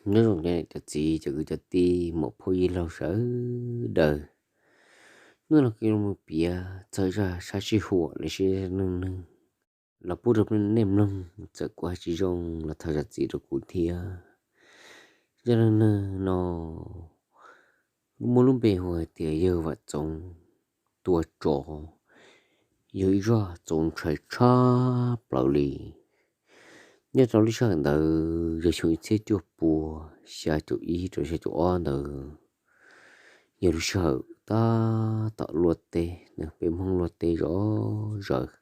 Nyob zoo cov niam cov txiv, cov kwv cov tij, muam phauj yij laug sawv daws. Hnub no kuv yuav los piav txog zaj sab sij huam los sis neej neeg los pub rau nej mloog. Txawm kuv hais tsis zoo los thov zam txim rau kuv thiab. Zaj neej neeg no muaj lub npe hu hais tias yawg Vam Txoov tua tsov, yog ib zaj txaus ntshai tshaj plaws li. Nyob rau lub sij hawm ntawd yog xyoo ib txhiab cuaj pua xya caum ib rau xya caum ob ntawd, yog lub sij hawm tab tom luaj teb, peb Hmoob luaj teb zom zaws.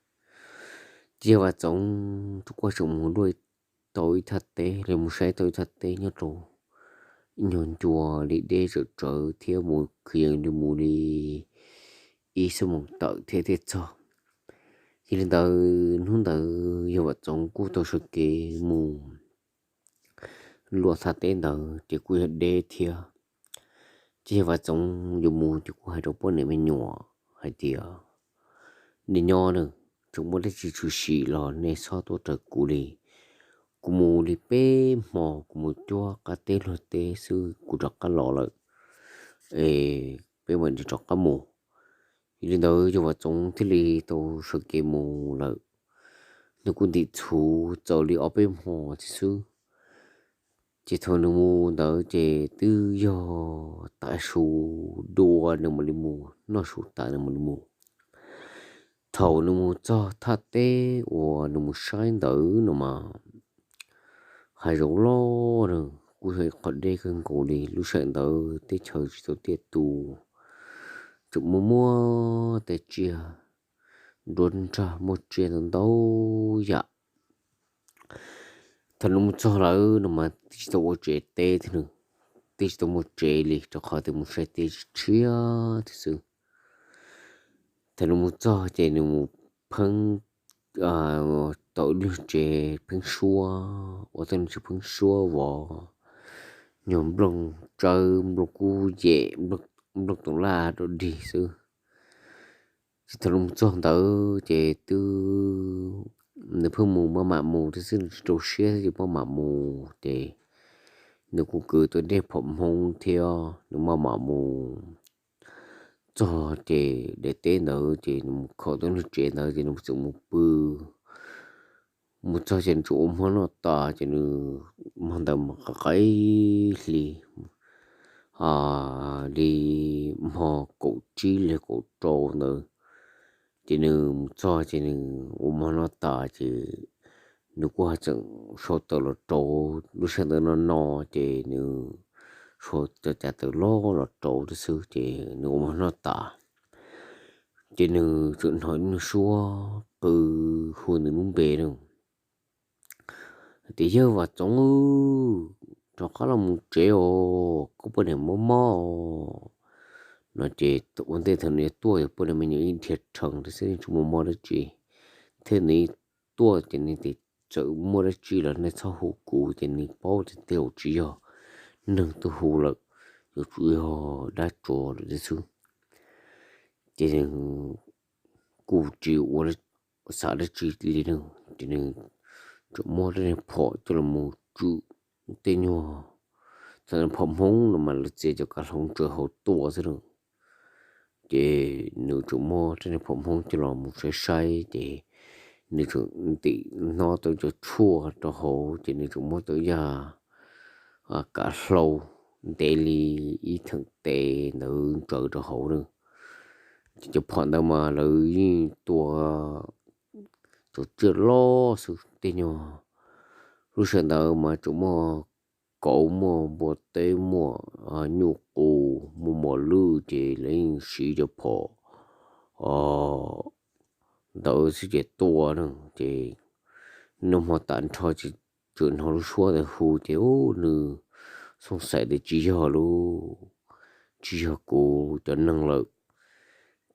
Ces yawg Vam Txoov tus kuj tseem mus luaj tau ib thaj teb, los mus saib tau ib thaj teb nyob rau ib nyuag ncua li deb tsawv tsawv thiab mus khwv yees li mus li ib xuab moos tawm thiab thiaj txog. Yog li ntawd hnub ntawd yawg Vam Txoov kuj tau sawv kev mus luaj thaj teb ntawd ces kuj yog deb thiab. Ces yawg Vam Txoov yuav mus ces kuj hais rau poj niam me nyuam hais tias, nej nyob na, tseem muaj dab tsi tshwm sim los nej txhob tuaj raws kuv li. Kuv mus li peb hmo, kuv mus cuab qab teb luag teb xwb kuv rov qab los lawm, es peb mam li rov qab mus. Yog li ntawd yawg Vam Txoov thiaj li tau sawv kev mus lawm. Nws kuj ntim txhuv txaus li ob peb hmo thiab xwb. Ces thaum nws mus ntawd ces twb yog tav su dua nws mam li mus, noj su tas nws mam li mus. Thaum nws mus txog thaj teb uas nws mus saib ntawd no mas hav zoov loj na, kuj yog ib qho deb kawg nkaus li. Lub sij hawm ntawd teb chaws tsis tau tiaj tus, tseem muaj muaj tej tsiaj nruab nrag, muaj tsiaj ntau ntau yam. Thaum nws mus txog lawm no mas twb tsis tau ua tsev teb thiab, twb tsis tau muaj tsev li rau qhov tias mus saib teb tshiab thiab xwb. Thaum nws mus txog ces nws mus pheeb tau ib lub tsev pheeb suab, ua tau lub tsev pheeb suab vov nyuag nplooj tsawb, nplooj kub yem, nplooj toov laj rau dig xwb. Ces thaum nws mus txog ntawd ces twb, nws pheej mus maj mam mus thiab xwb, nws tsis rau siab thiab ces maj mam mus ces nws kuj kwv tau ntej phom Hmoob thiab nws maj mam mus txog ces daim teb ntawd ces nws mus khaum tau lub tsev ntawd ces nws txawm mus pw. Mus txog ces nws tseem ua hmo noj tas ces nws, hmo ntawd mas qaim qaim hli li hmo kaum tsib li kaum rau ntawd. Ces nws mus txog ces nws ua hmo noj tas ces nws kuj ho tseem sau tawm los rauv. Lub sij hawm ntawd no no ces nws sau cov cav tawm loj los rauv thiab xwb ces nws ua hmo noj tas ces nws tseem hnov ib lub suab qw hu nws lub npe na, hais tias, yawg Vam Txoov, rov qab los mus tsev os, koj poj niam mob mob no ces ua ntej thaum nws yuav tuaj yog poj niam me nyuam ib dhia rhees thiab xwb, tsis muaj mob dab tsi. Thiab nws tuaj ces nws tias txawm muaj dab tsi los nej txhob hu kuv, ces nws paub tias tej zaum tsis yog neeg tuaj hu lawm, yuav tsum yog dab tsov lawm thiab xwb. Ces nws kuj tsis ua xav dab tsi li na, ces nws tseem muab rab niag phom coj los mus tswm tej nyuag, thaum phom Hmoob no mas lawv txiav cov kav hlau tsawv hauv tuaj xwb na. Ces nws tseem muab rab niag phom Hmoob coj los mus saib saib ces nws tseem ntim hnov tau cov tshuaj rau hauv ces nws tseem muab tau yaj kav hlau ntev li ib theem tes ntawd ntsaws rau hauv na. Ces cov phom ntawd mas lawv yeej tua cov tsiaj loj xwb tej nyuag. Lub sij hawm ntawd mas tseem muaj kauv, muaj npua teb, muaj nyuj qus, muaj mos lwj, ces lawv yeej siv cov phom ntawd xwb ces tua na. Ces noj hmo tas nrho ces tseem hnov lub suab ntawd hu ces nws xooj xaim tias tsis yog lauj, tsis yog kuv cov neeg lawm.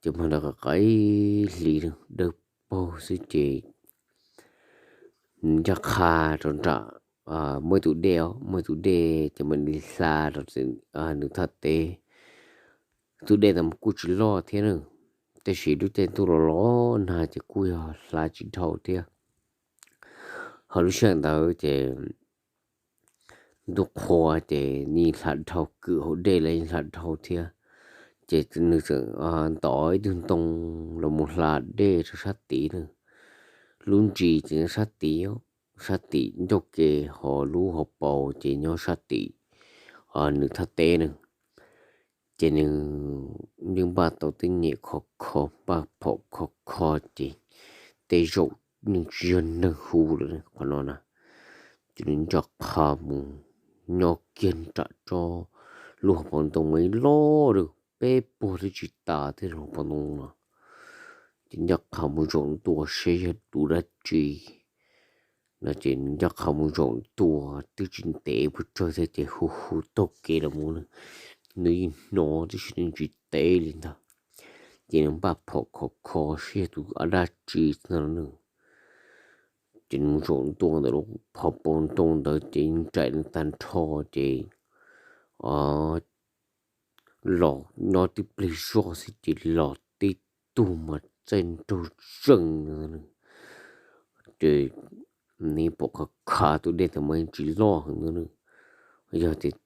Ces hmo ntawd qaim hli dawb paug xwb ces ncaj qha rau nram, muaj ib tus dej, muaj ib tus dej ces mam li hla rau nws thaj teb. Tus dej ntawd mas kuj tsis loj thiab na, tab sis lub caij ntuj los los nag ces kuj yog hla tsis dhau thiab. Ho lub sij hawm ntawd ces ntuj qhua ces yeej hla dhau, kwm hauv dej los yeej hla dhau thiab. Ces nws txawm ntov ib tug ntoo los mus hla dej rau sab tid na. Lub ntsis ces nyob sab tid, sab tim ncauj ke, ho lub hauv paus ces nyob sab tim nws thaj teb na. Ces nws yeej npaj tau tej nyem khov kho, npaj phom khov kho ces tej zaum nws tsis yog neeg hu lawm qhov no na. Ces nws ncaj qha mus nyob kiag nram tsob lub hauv paus ntoo mas loj li peb puag twb tsis tas thiab hauv paus ntoo no. Ces ncaj qha mus zaum ntua seb yog dab tsi no. Ces nws ncaj qha mus zaum ntua twb tsis ntev pes tsawg thiab ces hu hu taug kev los mus, nws yeej hnov tab sis nws tsis teb li ntag. Ces nws npaj phom khov kho seb yog tus dab tsi no na. Ces nws mus zaum ntua ntawm lub hauv paus ntoo ntawd ces nws nraim nws tag nrho ces los nyob tib pliag zoj xwb ces los tib tug mas txaij nraug zeeg. Ces nws pom khav khav tus dej ntawd mas yeej tsis loj heev ntag. Yog tias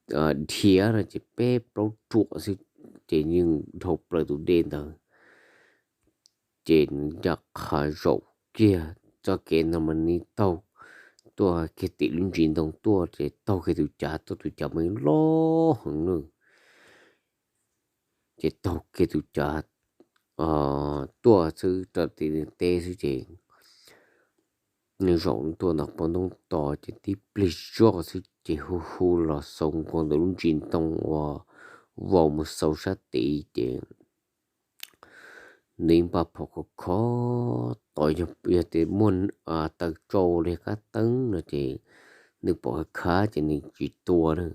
dhia no ces peb plaub ruam xwb ces yeej dhau plaws tus dej ntawd. Ces nws ncaj qha zaum kiag txoj kev no mas nws taug tuaj kiag tim lub ntsis ntoo tuaj ces taug kiag tus cav tuaj, tus cav mas loj heev na. Ces taug kiag tus cav tuaj xwb rau tim nws teb xwb ces nws zaum ntua ntawm hauv paus ntoo tos ces tib pliag zoj xwb ces hu hu los xaus nkaus ntawm lub ntsis ntoo uas vau mus xaus sab tid ces nws npaj phom khov kho tos, yog tias muaj taws tsau li kab teeb no ces nws pom khav khav ces nws tsis tua na.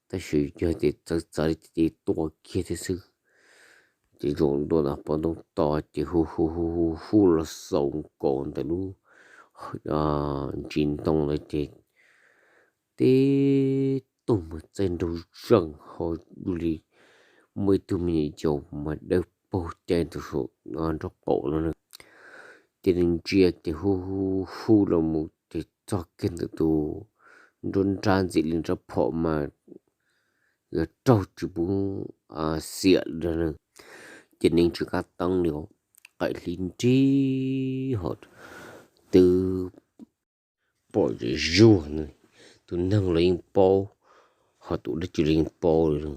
Tab sis yog tias txawv txawv li ces tua kiag thiab xwb. Ces zaum ntua ntawm hauv paus ntoo tos ces hu hu hu hu hu los xaus nkaus ntawm lub ntsis ntoo ntawd ces tib tug mas txaij nraug zeeg ho dua li muaj ib tug me nyuam yaus mas dawb paug caij ntawm saum nraub qaum no na. Ces nws ntsia ces hu hu hu los mus ces txog kiag ntawm tus nruab nrab ntxim li nrab phom mas yuav raug tsis pub xiam li na. Ces nws tsis kab teeb li, qaim hli nrig ho twb pom zem zuag na, tus neeg los yeej paub, ho tus dab tsi los yeej paub li.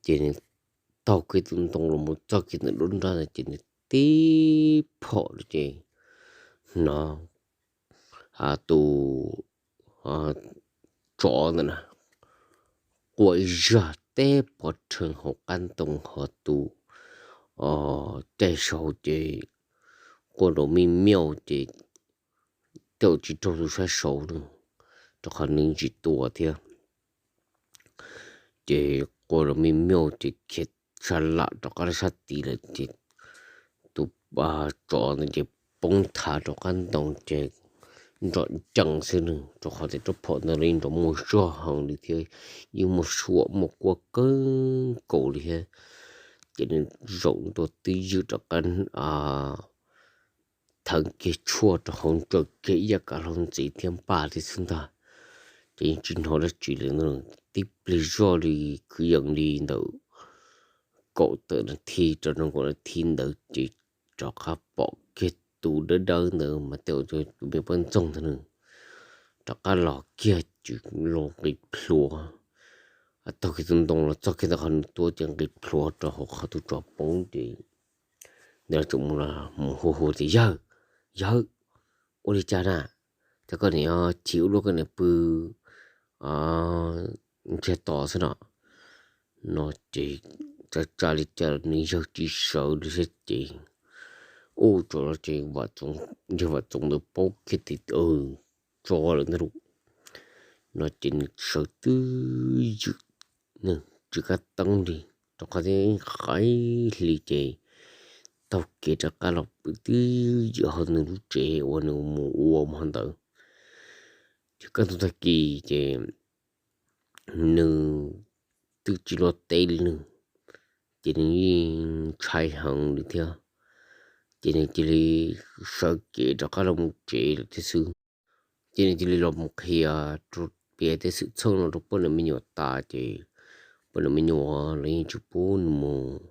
Ces nws taug kiag tus ntoo los mus txog kiag ntawm nruab nrab ntawd ces nws tib phom ces hnov tus tsov ntawd na quaj ib zaj teb pov rhees hauv qab ntoo, ho tus caij saud ces quaj nrov mij miauj ces tej zaum tsis raug tus sab saud no, rau qhov nws tsis tua thiab. Ces quaj nrov mij miauj ces khiav sab lam rov qab sab tid lawm ces tus tsov ntawd ces poob thav rov qab ntoo ces nrov ncees xwb na, rau qhov tias rab phom ntawd los yeej nrov muaj zog heev li thiab, yeej muaj suam muaj quaj kawg nkaus li thiab. Ces nws zaum ntua twb ywm rov qab theev kiag tshuaj rau hauv ntsaws kiag ib yam kav hlau ntxiv thiab npaj thiab xwb ntag. Ces yeej tsis hnov dab tsi li, tib pliag zoj li kwv yees li ntawm kaum tawm nas this rau rau kaum nas this ntawd ces rov qab pom kiag tus dawb dawb ntawd mas tej zaum tus me poj ntxoog ntag na, rov qab los kiag ces los nqis plhuav taug kiag tus ntoo los txog kiag ntawm qhov nws tuaj ces nqis plhuav rau hauv qhov tus tsov poob ces nws tseem mus hu hu tias, Yawg, yawg, ua li cas na? Cas koj niam chim ua luaj, koj niam pw ntsiag to xwb no? No ces tsa tsa li cas nws yawg tsis sawv li thiab ces ua tsaus no ces yawg Vam Txoov ntawd paub kiag tias tsov lawm ntag lauj. No ces nws sawv twb ywm, nws tsis kab teeb li, rau qhov tias qaim hli ces taug kev rov qab los pw twb ywm hauv nws lub tsev uas nws mus ua hmo ntawd. Ces kaj ntug tag kis ces nws twb tsis luaj teb li nws, ces nws yeej ntshai heev li thiab. Ces nws cia li sawv kev rov qab los mus tsev lawm thiab xwb. Ces nws cia li los mus qhia rau piav tej xwm txheej no rau poj niam me nyuam tas ces poj niam me nyuam los yeej tsis pub nws mus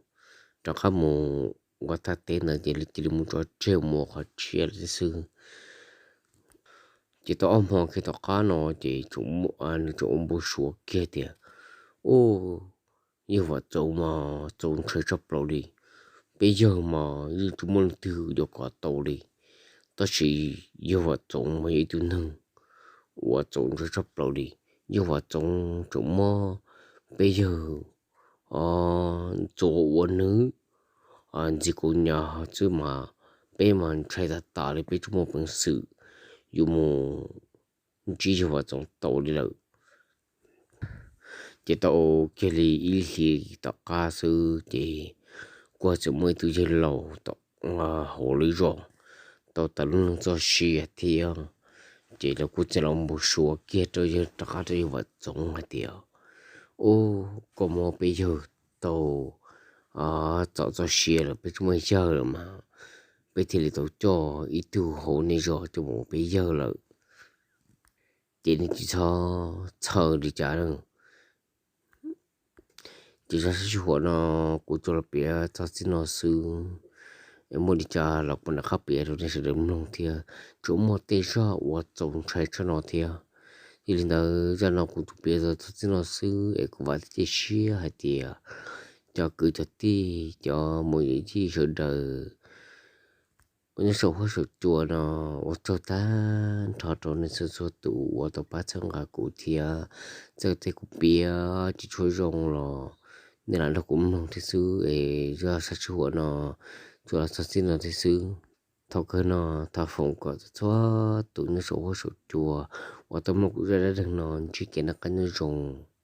rov qab mus ua thaj teb ntawd ces cia li mus tso tseg mus qhov tshiab lawm xwb. Ces tau ob hmo kiag tom qab no ces nws tseem ua npau suav kiag tias, Ub, yawg Vam Txoov mas txaus ntshai tshaj plaws li. Peb yawg mas yeej tsis muaj leej twg yuav kov tau li, tab sis yawg Vam Txoov mas yog ib tug neeg uas txaus ntshai tshaj plaws li. Yawg Vam Txoov tseem muab peb yawg txuas ua nws ntxiv kaus hniav xwb mas peb mas ntshai tas tas li, peb tsis muaj peev xwm yuav mus ntsib yawg Vam Txoov tau li lawm. Ces tau kiag li ib hlis tom qab xwb ces kuj txawm muaj ib tug yawg laus tom hauv lub zos tau tawm lub neej txoj sia thiab. Ces lawv kuj txawm los npau suav kiag rau yawg, rov qab rau yawg Vam Txoov hais tias, Ub, koj muab peb yawg tau txaus txoj sia lawm, peb tsis muaj yawg lawm mas peb thiaj li tau coj ib tug hauv nej zos coj mus ua peb yawg lawm. Ces nej tsis txhob txhawj li cas. Ces zaj sab sij huam no kuv tsuas los piav txog txij no xwb. Es muaj li cas los kuv rov qab piav rau nej sawv daws mloog thiab. Tsuas muaj tej zaj uas txaus ntshai tshaj no thiab. Yog li ntawd zaj no kuv tsuas piav txog txij no xwb es kuv vam thiab cia siab hais tias cov kwv cov tij cov muam yawm yij sawv daws uas nyob saum huab saum cua no, ua tsaug tag nrho rau nej txhua txhua tus uas tau pab txhawb nqa kuv thiab. Txawm tias kuv piav tsis tshua zoo los nej lam nrog kuv mloog thiab xwb es zaj sab sij huam no tsuas los txog txij no thiab xwb. Thaum kawg no thov foom kom txhua tus nyob saum huab saum cua uas tau mloog kuv zaj dab neeg no ntsib kev noj qab nyob zoo.